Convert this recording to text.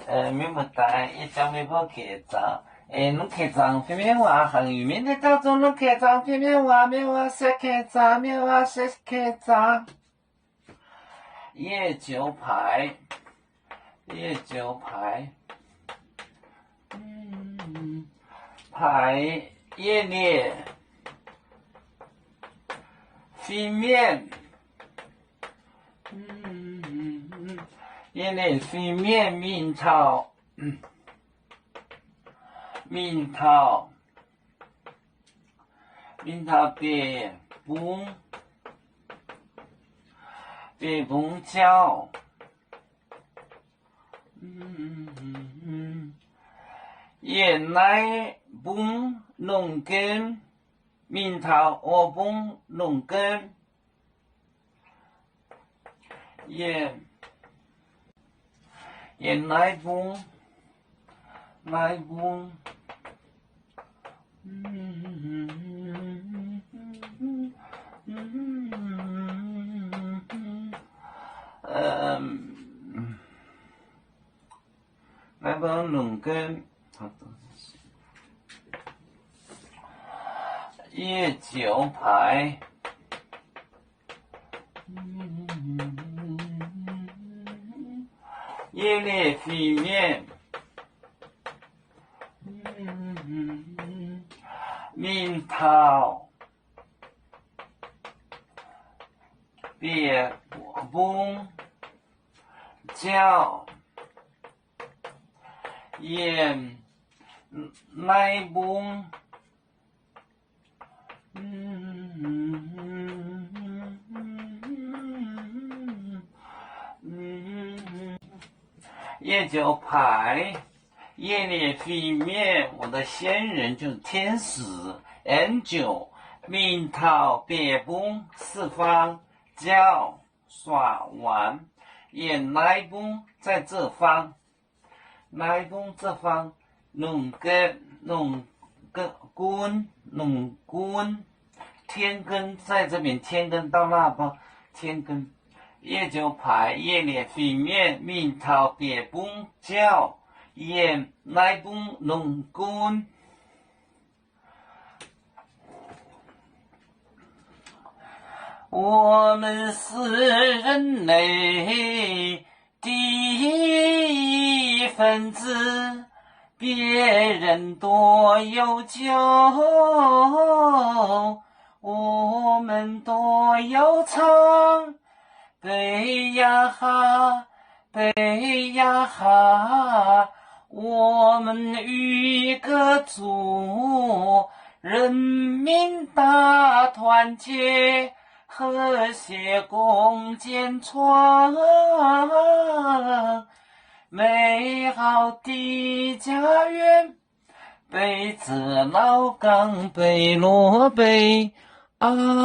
Mienh muoz-doic, yie jangx meih mbuo keh zaangc. Norm keh zaangc fim mienv waac, Hangc Yueh Mienh daaih dauh zuqc norm keh zaangc fim mienv waac, mienv waac se keh zaangc, mienv waac se keh zaangc. Yie joux paaix, yie joux paaix, paaix yie nyei fim mienh, yie nyei fim mienh mingh taux, mingh taux, mingh taux bieqc bung, bieqc bung jauv. Yie naaiv bung longc gen, mingh taux oix bung longc gen. Yie, yie naaiv bung, naaiv bung, naaiv bung longc gen, yie joux paaix, yie nyei fim mienh mingh taux bieqc bung jauv. Yie naaiv bung, yie joux paaix, yie nyei fim mienh, 我的先人 juqv 天使 angel mingh taux bieqc bung 四方 jauv suax waanc. Yie naaiv bung 在这方, naaiv bung 这方, longc gen, longc gun, longc gun, 天根 在这边, 天根 dauh laah bung, 天根. Yie joux paaix, yie nyei fim mienh mingh taux bieqc bung jauv, yie naaiv bung longc gun. 我们是人类的一份子，别人多有酒，我们多有唱。 杯呀哈，杯呀哈，我们一个族，人民大团结，和谐共建创美好的家园。 杯子老港杯落杯啊，